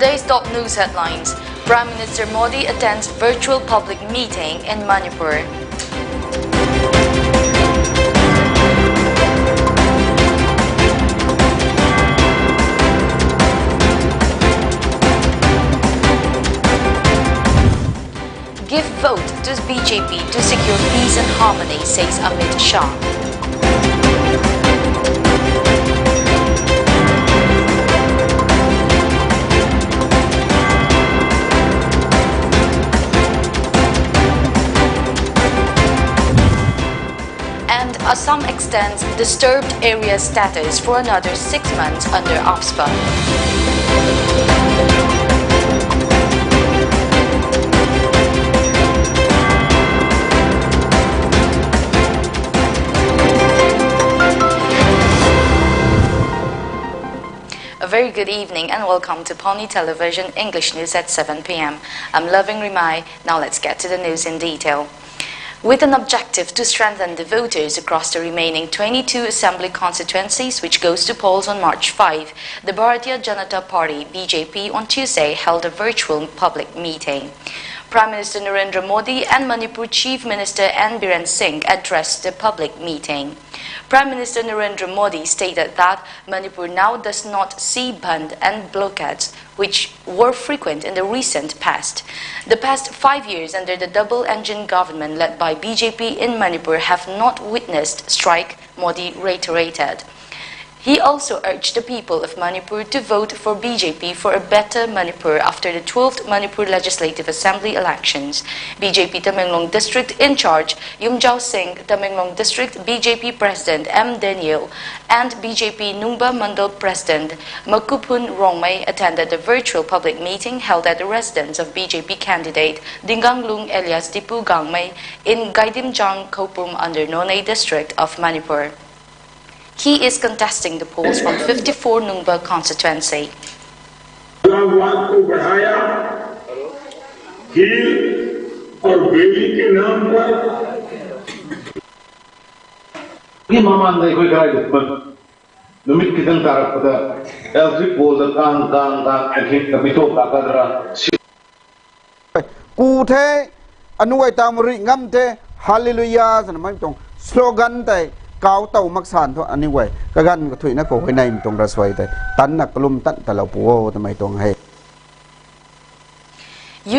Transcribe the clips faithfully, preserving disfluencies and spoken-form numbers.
Today's top news headlines. Prime Minister Modi attends virtual public meeting in Manipur. Give vote to B J P to secure peace and harmony, says Amit Shah. And Assam extends disturbed area status for another six months under AFSPA. A very good evening and welcome to Pawnee Television English News at seven p m. I'm Loving Rimai. Now let's get to the news in detail. With an objective to strengthen the voters across the remaining twenty-two assembly constituencies, which goes to polls on March five, the Bharatiya Janata Party, B J P, on Tuesday held a virtual public meeting. Prime Minister Narendra Modi and Manipur Chief Minister N Biren Singh addressed the public meeting. Prime Minister Narendra Modi stated that Manipur now does not see bandh and blockades, which were frequent in the recent past. The past five years under the double-engine government led by B J P in Manipur have not witnessed strike, Modi reiterated. He also urged the people of Manipur to vote for B J P for a better Manipur after the twelfth Manipur Legislative Assembly elections. B J P Tamenglong District in charge Yumjao Singh, Tamenglong District B J P President M Daniel, and B J P Nungba Mandal President Makuphun Rongmei attended the virtual public meeting held at the residence of B J P candidate Dinganglung alias Dipu Gangmei in Gaidimjang Khopum under Noney District of Manipur. He is contesting the polls from fifty-four Nungba constituency. आतंकवाद को बढ़ाया, heal और बेली के नाम पर ꯒꯤ ꯃꯃꯥꯡꯗ ꯑꯩꯈꯣꯏ ꯀꯗꯥꯏꯗ ꯅꯨꯃꯤꯠ ꯈꯤꯇꯪ ꯇꯥꯔꯛꯄꯗ ꯑꯦꯜꯖꯤꯛ ꯕꯣꯜꯗ ꯀꯥꯡ ꯀꯥꯡ ꯀꯥꯡ ꯑꯦꯟꯊꯦꯛꯇ ꯃꯤꯇꯣꯞ ꯂꯥꯛꯀꯗ꯭ꯔꯥ? ꯁꯤ กูเทอนุไอตามริงำเทฮาเลลูยาสนมัยตรงสโลแกนแต่กาวเต่ามักสานทั่วอันนี้ไว้กะกันก็ถุยนะโกหวยในมันตรงระสวยแต่ตันนักกลุ่มตันแต่เราปูโอทำไมตรงให้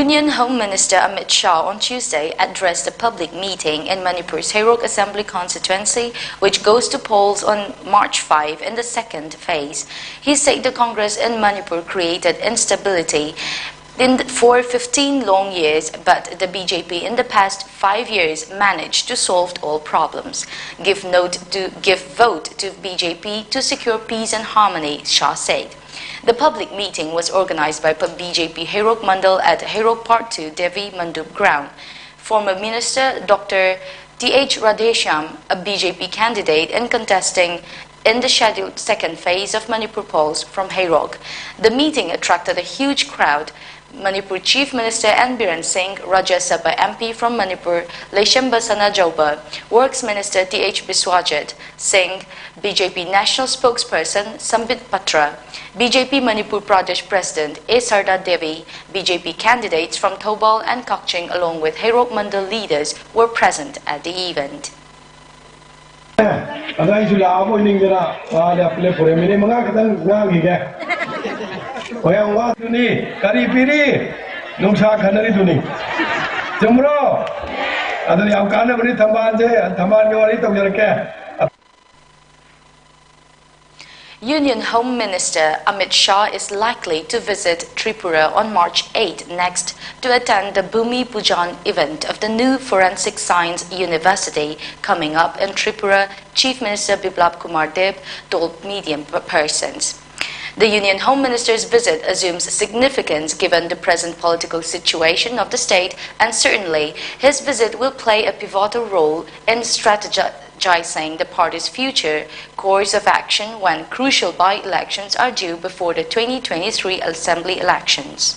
Union Home Minister Amit Shah on Tuesday addressed a public meeting in Manipur's Heirok Assembly Constituency, which goes to polls on March five in the second phase. He said the Congress in Manipur created instability in, for fifteen long years, but the B J P in the past five years managed to solve all problems. Give note to give vote to B J P to secure peace and harmony, Shah said. The public meeting was organized by B J P Heirok Mandal at Heirok Part two Devi Mandup ground. Former Minister Doctor T H Radheshyam, a B J P candidate and contesting in the scheduled second phase of Manipur polls from Heirok. The meeting attracted a huge crowd. Manipur Chief Minister N Biren Singh, Rajya Sabha M P from Manipur Leishemba Sanajaoba, Works Minister T H Biswajit Singh, B J P National Spokesperson Sambit Patra, B J P Manipur Pradesh President A Sarda Devi, B J P candidates from Thoubal and Kakching along with Heirok Mandal leaders were present at the event. ꯑꯗ ꯑꯩꯁꯨ ꯂꯥꯛꯑꯕ ꯑꯣꯏꯅꯤꯡꯗꯅ ꯋꯥꯗꯤ ꯑꯄꯨꯂꯦ ꯄꯨꯔꯦ minute ꯃꯉꯥ ꯈꯛꯇꯪ ꯉꯥꯡꯈꯤꯒꯦ꯫ ꯍꯣꯏ, ꯌꯥꯝ ꯋꯥꯗꯨꯅꯤ꯫ ꯀꯔꯤ ꯄꯤꯔꯤ? ꯅꯨꯡꯁꯥ ꯈꯟꯅꯔꯤꯗꯨꯅꯤ꯫ ꯆꯨꯝꯕ꯭ꯔꯣ? ꯑꯗꯨ ꯌꯥꯝ ꯀꯥꯟꯅꯕꯅꯤ ꯊꯝꯕꯥꯜꯁꯦ꯫ ꯊꯝꯕꯥꯜꯒꯤ ꯋꯥꯔꯤ ꯇꯧꯖꯔꯛꯀꯦ꯫ Union Home Minister Amit Shah is likely to visit Tripura on March eighth next to attend the Bhumi Pujan event of the new Forensic Science University coming up in Tripura, Chief Minister Biplab Kumar Deb told media persons. The Union Home Minister's visit assumes significance given the present political situation of the state, and certainly his visit will play a pivotal role in strategizing the party's future course of action when crucial by-elections are due before the twenty twenty-three assembly elections.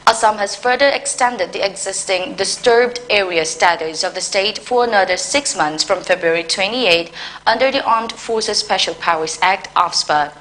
Assam has further extended the existing disturbed area status of the state for another six months from February twenty-eighth under the Armed Forces Special Powers Act, AFSPA.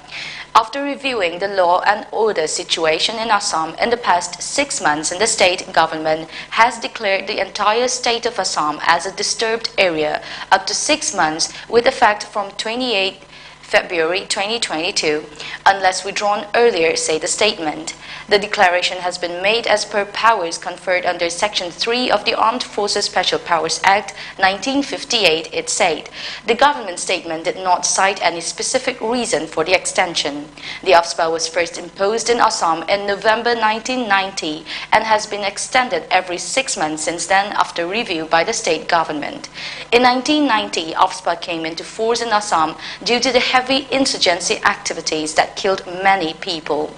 After reviewing the law and order situation in Assam in the past six months, the state government has declared the entire state of Assam as a disturbed area up to six months with effect from twenty-eighth February twenty twenty-two, unless withdrawn earlier, said the statement. The declaration has been made as per powers conferred under Section three of the Armed Forces Special Powers Act nineteen fifty-eight, it said. The government statement did not cite any specific reason for the extension. The AFSPA was first imposed in Assam in November nineteen ninety and has been extended every six months since then after review by the state government. In nineteen ninety, AFSPA came into force in Assam due to the heavy insurgency activities that killed many people.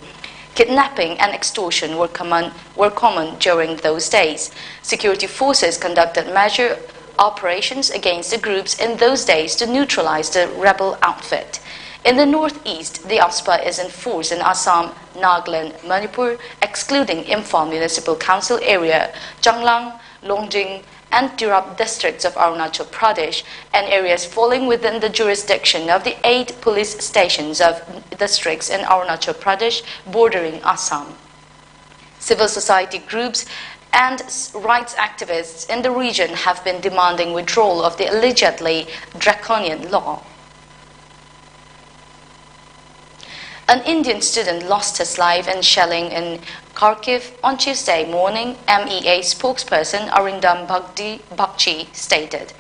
Kidnapping and extortion were common, were common during those days. Security forces conducted major operations against the groups in those days to neutralize the rebel outfit. In the northeast, the AFSPA is in force in Assam, Nagaland, Manipur, excluding Imphal Municipal Council area, Changlang, Longjing, and Tirap districts of Arunachal Pradesh, and areas falling within the jurisdiction of the eight police stations of districts in Arunachal Pradesh bordering Assam. Civil society groups and s- rights activists in the region have been demanding withdrawal of the allegedly draconian law. An Indian student lost his life in shelling in Kharkiv on Tuesday morning, M E A spokesperson Arindam Bhagdi Bagchi stated.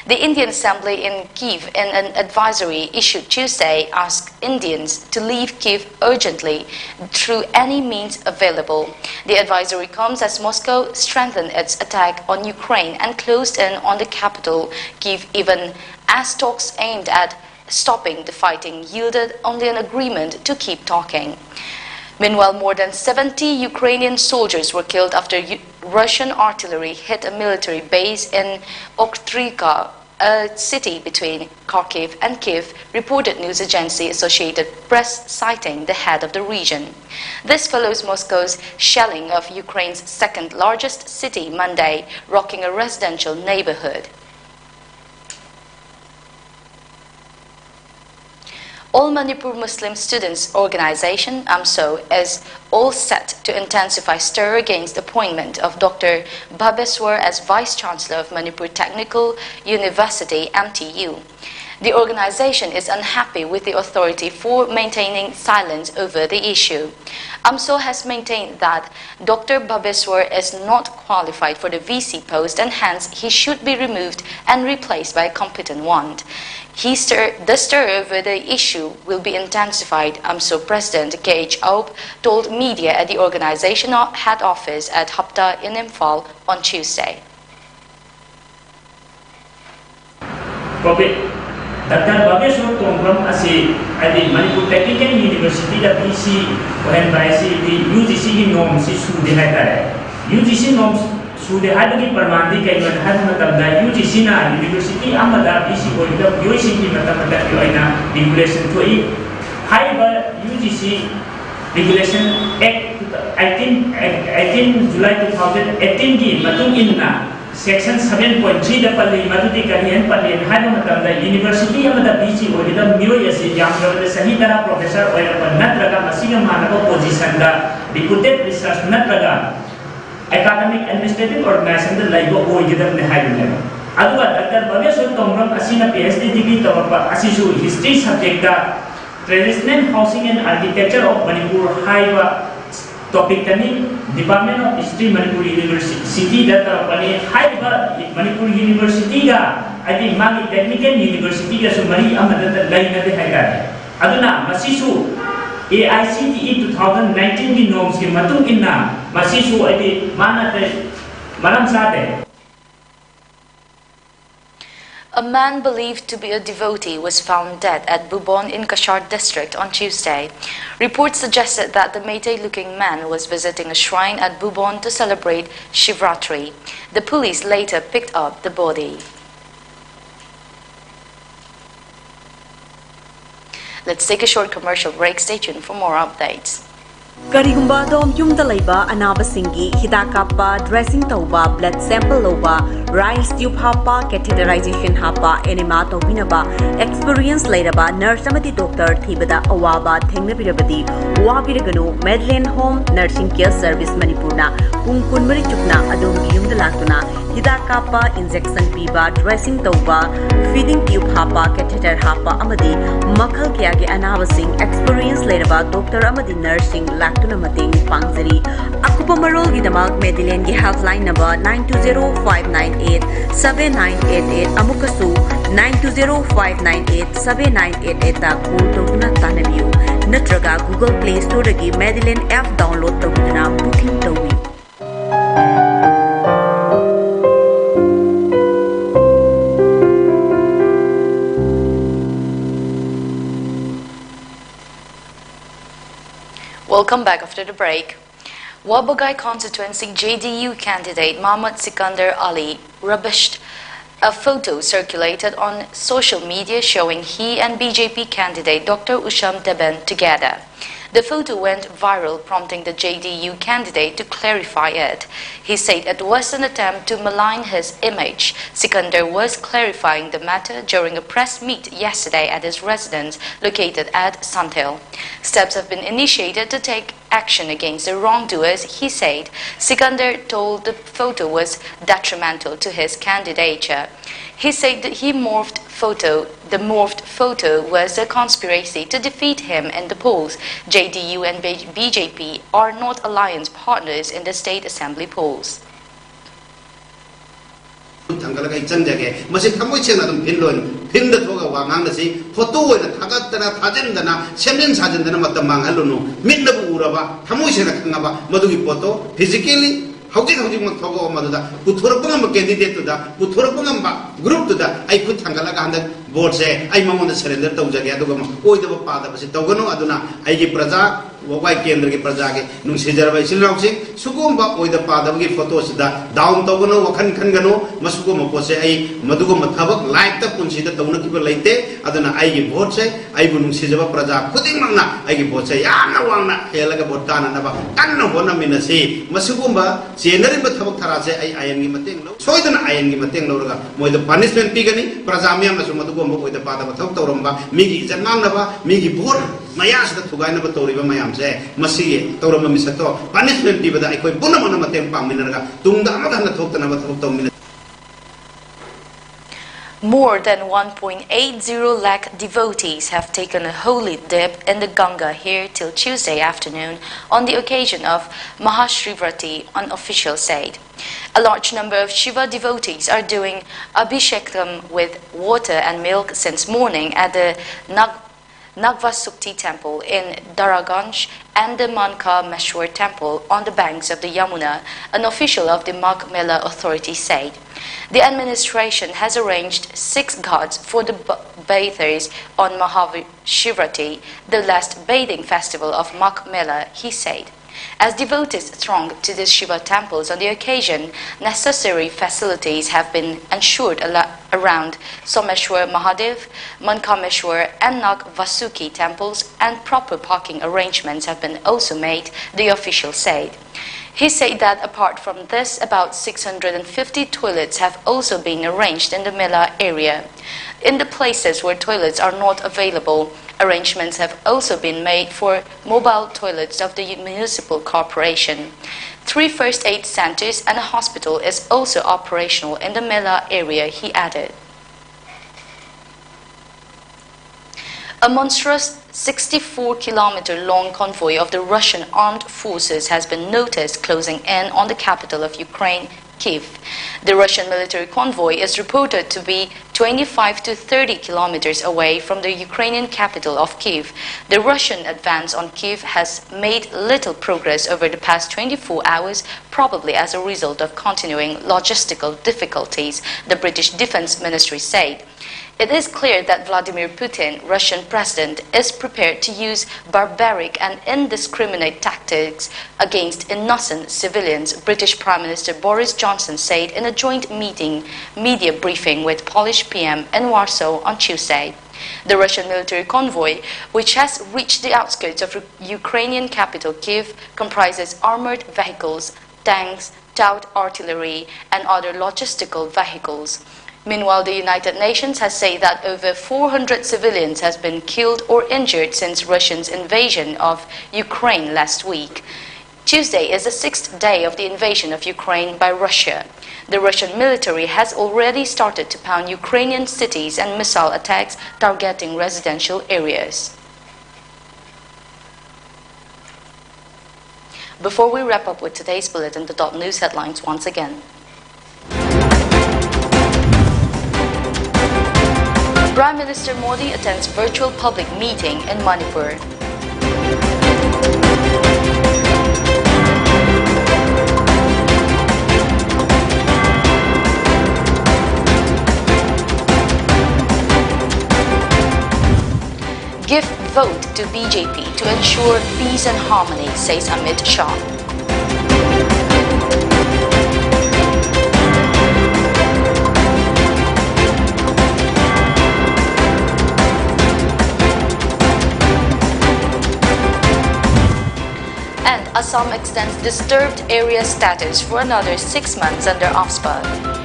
The Indian Assembly in Kyiv, in an advisory issued Tuesday, asked Indians to leave Kyiv urgently through any means available. The advisory comes as Moscow strengthened its attack on Ukraine and closed in on the capital, Kyiv, even as talks aimed at stopping the fighting yielded only an agreement to keep talking. Meanwhile, more than seventy Ukrainian soldiers were killed after U- Russian artillery hit a military base in Oktrika A city between Kharkiv and Kyiv, reported news agency Associated Press, citing the head of the region. This follows Moscow's shelling of Ukraine's second largest city Monday, rocking a residential neighborhood. All Manipur Muslim Students Organization, AMSO, is all set to intensify stir against the appointment of Doctor Bhabeswar as Vice Chancellor of Manipur Technical University, M T U. The organization is unhappy with the authority for maintaining silence over the issue. AMSO has maintained that Doctor Bhabeswar is not qualified for the V C post and hence he should be removed and replaced by a competent one. He stir, the stir over the issue will be intensified, AMSO President K H Aub told media at the organization o- head office at Hapta in Imphal on Tuesday. Covid. Doctor Bhabeswar Tongbram ꯑꯁꯤ ꯍꯥꯏꯗꯤ Manipur technical ꯌꯨꯅꯤꯚꯔꯁꯤꯇꯤꯗ V C ꯑꯣꯏꯍꯟꯕ ꯍꯥꯏꯁꯤꯗꯤ U G ꯁꯤꯒꯤ ꯅꯣꯔꯝꯁꯤ ꯁꯨꯗꯦ ꯍꯥꯏꯇꯥꯔꯦ꯫ U G ꯁꯤ ꯅꯣꯔꯝ ꯁꯨꯗꯦ ꯍꯥꯏꯕꯒꯤ ꯄ꯭ꯔꯃꯥꯟꯗꯤ ꯀꯩꯅꯣ ꯍꯥꯏꯕ ꯃꯇꯝꯗ ꯌꯨ ꯖꯤ ꯁꯤꯅ ꯌꯨꯅꯤꯚꯔꯁꯤꯇꯤ ꯑꯃꯗ ꯚꯤ ꯁꯤ ꯑꯣꯏꯒꯗꯕ ꯃꯤꯑꯣꯏꯁꯤꯡꯒꯤ ꯃꯇꯝ ꯃꯇꯝꯒꯤ ꯑꯣꯏꯅ ꯔꯤꯒꯨꯂꯦꯁꯟ ꯊꯣꯛꯏ꯫ ꯍꯥꯏꯔꯤꯕ ꯌꯨ ꯖꯤ ꯁꯤ ꯔꯤꯒꯨꯂꯦꯁꯟ ꯑꯦꯛ eighteen eighteen July two thousand ꯑꯩꯠꯇꯤꯟꯒꯤ ꯃꯇꯨꯡ ꯏꯟꯅ ꯁꯦꯛꯁꯟ ꯁꯚꯦꯟ ꯄꯣꯏꯟ ꯊ꯭ꯔꯤꯗ ꯄꯜꯂꯤ꯫ ꯃꯗꯨꯗꯤ ꯀꯔꯤ ꯍꯥꯏꯅ ꯄꯜꯂꯤ ꯍꯥꯏꯕ ꯃꯇꯝꯗ ꯌꯨꯅꯤꯚꯔꯁꯤꯇꯤ ꯑꯃꯗ ꯚꯤ ꯁꯤ ꯑꯣꯏꯒꯗꯕ ꯃꯤꯑꯣꯏ ꯑꯁꯤ ꯌꯥꯝꯗ꯭ꯔꯕꯗ ꯆꯍꯤ ꯇꯔꯥ ꯄ꯭ꯔꯣꯐꯦꯁꯔ ꯑꯣꯏꯔꯛꯄ ꯅꯠꯇ꯭ꯔꯒ ꯃꯁꯤꯒ ꯃꯥꯟꯅꯕ ꯄꯣꯖꯤꯁꯟꯗ ꯔꯤꯄꯨꯇꯦꯠ ꯔꯤꯁꯔꯁ ꯅꯠꯇ꯭ꯔꯒ ꯑꯦꯀꯥꯗꯃꯤꯛ ꯑꯦꯗꯃꯤꯅꯤꯁꯇ꯭ꯔꯦꯇꯤꯚ ꯑꯣꯔꯒꯅꯥꯏꯖꯦꯁꯟꯗ ꯂꯩꯕ ꯑꯣꯏꯒꯗꯕꯅꯤ ꯍꯥꯏꯕꯅꯦꯕ꯫ ꯑꯗꯨꯒ ꯗꯥꯛꯇꯔ ꯚꯕꯦꯁꯣꯔ ꯇꯣꯡꯕ꯭ꯔꯝ ꯑꯁꯤꯅ ꯄꯤ ꯑꯩꯆ ꯗꯤ ꯗꯤꯒ꯭ꯔꯤ ꯇꯧꯔꯛꯄ ꯑꯁꯤꯁꯨ history subject Traditional Housing and Architecture of Manipur ꯍꯥꯏꯕ ꯇꯣꯄꯤꯛꯇꯅꯤ꯫ Department of History, Manipur Universityꯗ ꯇꯧꯔꯛꯄꯅꯤ꯫ ꯍꯥꯏꯔꯤꯕ ꯃꯅꯤꯄꯨꯔ ꯌꯨꯅꯤꯚꯔꯁꯤꯇꯤꯒ ꯍꯥꯏꯗꯤ ꯃꯥꯒꯤ ꯇꯦꯛꯅꯤꯀꯦꯜ ꯌꯨꯅꯤꯚꯔꯁꯤꯇꯤꯒꯁꯨ ꯃꯔꯤ ꯑꯃꯠꯇ ꯂꯩꯅꯗꯦ ꯍꯥꯏꯇꯥꯔꯦ꯫ ꯑꯗꯨꯅ ꯃꯁꯤꯁꯨ A I C T E two thousand ꯅꯥꯏꯟꯇꯤꯟꯒꯤ ꯅꯣꯔꯝꯁꯀꯤ ꯃꯇꯨꯡ ꯏꯟꯅ ꯃꯁꯤꯁꯨ ꯍꯥꯏꯗꯤ ꯃꯥꯅ ꯀꯩ ꯃꯔꯝ ꯆꯥꯗꯦ꯫ A man believed to be a devotee was found dead at Bubon in Cachar district on Tuesday. Reports suggested that the Meitei-looking man was visiting a shrine at Bubon to celebrate Shivratri. The police later picked up the body. Let's take a short commercial break. Stay tuned for more updates. ꯀꯔꯤꯒꯨꯝꯕ ꯑꯗꯣꯝ ꯌꯨꯝꯗ ꯂꯩꯕ ꯑꯅꯥꯕꯁꯤꯡꯒꯤ ꯍꯤꯗꯥꯛ ꯀꯥꯞꯄ, dressing ꯇꯧꯕ, blood sample ꯂꯧꯕ, rice tube ꯍꯥꯞꯄ, catheterization ꯍꯥꯞꯄ, enema ꯇꯧꯕꯤꯅꯕ experience ꯂꯩꯔꯕ nurse ꯑꯃꯗꯤ doctor ꯊꯤꯕꯗ ꯑꯋꯥꯕ ꯊꯦꯡꯅꯕꯤꯔꯕꯗꯤ, ꯋꯥꯕꯤꯔꯒꯅꯨ꯫ Madeline Home Nursing Care Service ꯃꯅꯤꯄꯨꯔꯅ ꯄꯨꯡ ꯀꯨꯟꯃꯔꯤ ꯆꯨꯞꯅ ꯑꯗꯣꯝꯒꯤ ꯌꯨꯝꯗ ꯂꯥꯛꯇꯨꯅ ꯍꯤꯗꯥꯛ ꯀꯥꯞꯄ, injection ꯄꯤꯕ, dressing ꯇꯧꯕ, feeding tube ꯍꯥꯞꯄ, catheter ꯍꯥꯞꯄ ꯑꯃꯗꯤ ꯃꯈꯜ ꯀꯌꯥꯒꯤ ꯑꯅꯥꯕꯁꯤꯡ experience ꯂꯩꯔꯕ doctor ꯑꯃꯗꯤ nurseꯁꯤꯡ ꯂꯥꯛꯇꯨꯅ ꯃꯇꯦꯡ ꯄꯥꯡꯖꯔꯤ꯫ ꯑꯀꯨꯞꯄ ꯃꯔꯣꯜꯒꯤꯗꯃꯛ Madelineꯒꯤ helpline number nine two zero five nine eight seven nine eight eight, ꯑꯃꯨꯛꯀꯁꯨ nine two zero five nine eight seven nine eight eightꯇ call ꯇꯧꯗꯨꯅ ꯇꯥꯟꯅꯕꯤꯌꯨ, ꯅꯠꯇ꯭ꯔꯒ Google Play Storeꯗꯒꯤ Madeline app download ꯇꯧꯗꯨꯅ booking ꯇꯧꯕꯤꯌꯨ꯫ Welcome back after the break. Wabagai constituency J D U candidate Mohammad Sikandar Ali rubbished a photo circulated on social media showing he and B J P candidate Doctor Usham Deben together. The photo went viral, prompting the J D U candidate to clarify it. He said it was an attempt to malign his image. Sikandar was clarifying the matter during a press meet yesterday at his residence located at Sandhill. Steps have been initiated to take action against the wrongdoers, he said. Sikandar told the photo was detrimental to his candidature. He said that he morphed photo, the morphed photo was a conspiracy to defeat him in the polls. J D U and B- B J P are not alliance partners in the state assembly polls. ꯊꯥꯡꯒꯠꯂꯒ ꯑꯩ ꯆꯪꯖꯒꯦ꯫ ꯃꯁꯤ ꯊꯃꯣꯏ ꯁꯦꯡꯅ ꯑꯗꯨꯝ feel ꯑꯣꯏꯅ ꯐꯤꯜꯗ ꯊꯣꯛꯑꯒ ꯋꯥ ꯉꯥꯡꯅꯁꯤ꯫ Photo ꯑꯣꯏꯅ ꯊꯥꯒꯠꯇꯅ ꯊꯥꯖꯤꯟꯗꯅ ꯁꯦꯝꯖꯤꯟ ꯁꯥꯖꯤꯟꯗꯅ ꯃꯇꯝ ꯃꯥꯡꯍꯜꯂꯨꯅꯨ꯫ ꯃꯤꯠꯅꯕꯨ ꯎꯔꯕ, ꯊꯃꯣꯏ ꯁꯦꯡꯅ ꯈꯪꯉꯕ ꯃꯗꯨꯒꯤ ꯄꯣꯠꯇꯣ physically ꯍꯧꯖꯤꯛ ꯍꯧꯖꯤꯛꯃꯛ ꯊꯣꯛꯂꯛꯑꯣ꯫ ꯃꯗꯨꯗ ꯄꯨꯊꯣꯔꯛꯄ ꯉꯝꯕ candidateꯇꯨꯗ ꯄꯨꯊꯣꯔꯛꯄ ꯉꯝꯕ groupꯇꯨꯗ ꯑꯩ ꯈꯨꯠ ꯊꯥꯡꯒꯠꯂꯒ ꯍꯟꯗꯛ ꯚꯣꯠꯁꯦ ꯑꯩ ꯃꯉꯣꯟꯗ ꯁꯔꯦꯟꯗꯔ ꯇꯧꯖꯒꯦ, ꯑꯗꯨꯒ ꯑꯣꯏꯗꯕ ꯄꯥꯗꯕꯁꯤ ꯇꯧꯒꯅꯨ꯫ ꯑꯗꯨꯅ ꯑꯩꯒꯤ ꯄ꯭ꯔꯖꯥ, ꯋꯥꯒꯥꯏ ꯀꯦꯟꯗ꯭ꯔꯒꯤ ꯄ꯭ꯔꯖꯥꯒꯤ ꯅꯨꯡꯁꯤꯖꯔꯕ ꯏꯆꯤꯜ ꯏꯅꯥꯎꯁꯤꯡ, ꯁꯤꯒꯨꯝꯕ ꯑꯣꯏꯗ ꯄꯥꯗꯕꯒꯤ ꯐꯣꯇꯣꯁꯤꯗ ꯗꯥꯎꯟ ꯇꯧꯒꯅꯨ, ꯋꯥꯈꯜ ꯈꯟꯒꯅꯨ꯫ ꯃꯁꯤꯒꯨꯝꯕ ꯄꯣꯠꯁꯦ ꯑꯩ ꯃꯗꯨꯒꯨꯝꯕ ꯊꯕꯛ ꯂꯥꯏꯐꯇ ꯄꯨꯟꯁꯤꯗ ꯇꯧꯅꯈꯤꯕ ꯂꯩꯇꯦ꯫ ꯑꯗꯨꯅ ꯑꯩꯒꯤ ꯚꯣꯠꯁꯦ, ꯑꯩꯕꯨ ꯅꯨꯡꯁꯤꯖꯕ ꯄ꯭ꯔꯖꯥ ꯈꯨꯗꯤꯡꯃꯛꯅ ꯑꯩꯒꯤ ꯚꯣꯠꯁꯦ ꯌꯥꯝꯅ ꯋꯥꯡꯅ ꯍꯦꯜꯂꯒ ꯚꯣꯠ ꯀꯥꯅꯅꯕ ꯀꯟꯅ ꯍꯣꯠꯅꯃꯤꯟꯅꯁꯤ꯫ ꯃꯁꯤꯒꯨꯝꯕ ꯆꯦꯟꯅꯔꯤꯕ ꯊꯕꯛ ꯊꯔꯥꯁꯦ ꯑꯩ ꯑꯥꯏꯟꯒꯤ ꯃꯇꯦꯡ ꯂꯧ-, ꯁꯣꯏꯗꯅ ꯑꯥꯏꯟꯒꯤ ꯃꯇꯦꯡ ꯂꯧꯔꯒ ꯃꯣꯏꯗ ꯄꯅꯤꯁꯃꯦꯟ ꯄꯤꯒꯅꯤ꯫ ꯄ꯭ꯔꯖꯥ ꯃꯤꯌꯥꯝꯅꯁꯨ ꯃꯗꯨꯒꯨꯝꯕ ꯑꯣꯏꯗ ꯄꯥꯗꯕ ꯊꯕꯛ ꯇꯧꯔꯝꯕ, ꯃꯤꯒꯤ ꯏꯖꯠ ꯃꯥꯡꯅꯕ, ꯃꯤꯒꯤ ꯚꯣꯠ ꯃꯌꯥꯁꯤꯗ ꯊꯨꯒꯥꯏꯅꯕ ꯇꯧꯔꯤꯕ ꯃꯌꯥꯝꯁꯦ, ꯃꯁꯤꯒꯤ ꯇꯧꯔꯝꯕ ꯃꯤꯁꯛꯇꯣ ꯄꯅꯤꯁꯃꯦꯟ ꯄꯤꯕꯗ ꯑꯩꯈꯣꯏ ꯄꯨꯝꯅꯃꯛꯅ ꯃꯇꯦꯡ ꯄꯥꯡꯃꯤꯟꯅꯔꯒ ꯇꯨꯡꯗ ꯑꯃꯨꯛ ꯍꯟꯅ ꯊꯣꯛꯇꯅꯕ ꯊꯕꯛ ꯇꯧꯃꯤꯟꯅ- More than one point eight zero lakh devotees have taken a holy dip in the Ganga here till Tuesday afternoon on the occasion of Mahashivratri, an official said. A large number of Shiva devotees are doing abhishekam with water and milk since morning at the Nag- Nagvasukti temple in Daraganj and the Mankameshwar temple on the banks of the Yamuna, an official of the Magh Mela authority said. The administration has arranged six ghats for the b- bathers on Mahashivratri, the last bathing festival of Magh Mela, he said. As devotees thronged to the Shiva temples on the occasion, necessary facilities have been ensured ala- around Someshwar Mahadev, Mankameshwar, and Nag Vasuki temples, and proper parking arrangements have been also made, the official said. He said that apart from this, about six hundred fifty toilets have also been arranged in the Mela area. In the places where toilets are not available, arrangements have also been made for mobile toilets of the municipal corporation. Three first aid centers and a hospital is also operational in the Mela area, he added. A monstrous sixty-four kilometer long convoy of the Russian armed forces has been noticed closing in on the capital of Ukraine, Kyiv. The Russian military convoy is reported to be twenty-five to thirty kilometers away from the Ukrainian capital of Kyiv. The Russian advance on Kyiv has made little progress over the past twenty-four hours, probably as a result of continuing logistical difficulties, the British Defense Ministry said. It is clear that Vladimir Putin, Russian president, is prepared to use barbaric and indiscriminate tactics against innocent civilians, British Prime Minister Boris Johnson said in a joint meeting media briefing with Polish P M in Warsaw on Tuesday. The Russian military convoy, which has reached the outskirts of Ukrainian capital Kyiv, comprises armored vehicles, tanks, stout artillery, and other logistical vehicles. Meanwhile, the United Nations has said that over four hundred civilians has been killed or injured since Russia's invasion of Ukraine last week. Tuesday is the sixth day of the invasion of Ukraine by Russia. The Russian military has already started to pound Ukrainian cities and missile attacks targeting residential areas. Before we wrap up with today's bulletin, the dot news headlines once again. Prime Minister Modi attends virtual public meeting in Manipur. Give vote to B J P to ensure peace and harmony, says Amit Shah. And Assam extends disturbed area status for another six months under AFSPA.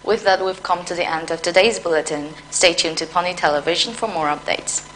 With that, we've come to the end of today's bulletin. Stay tuned to Pony Television for more updates.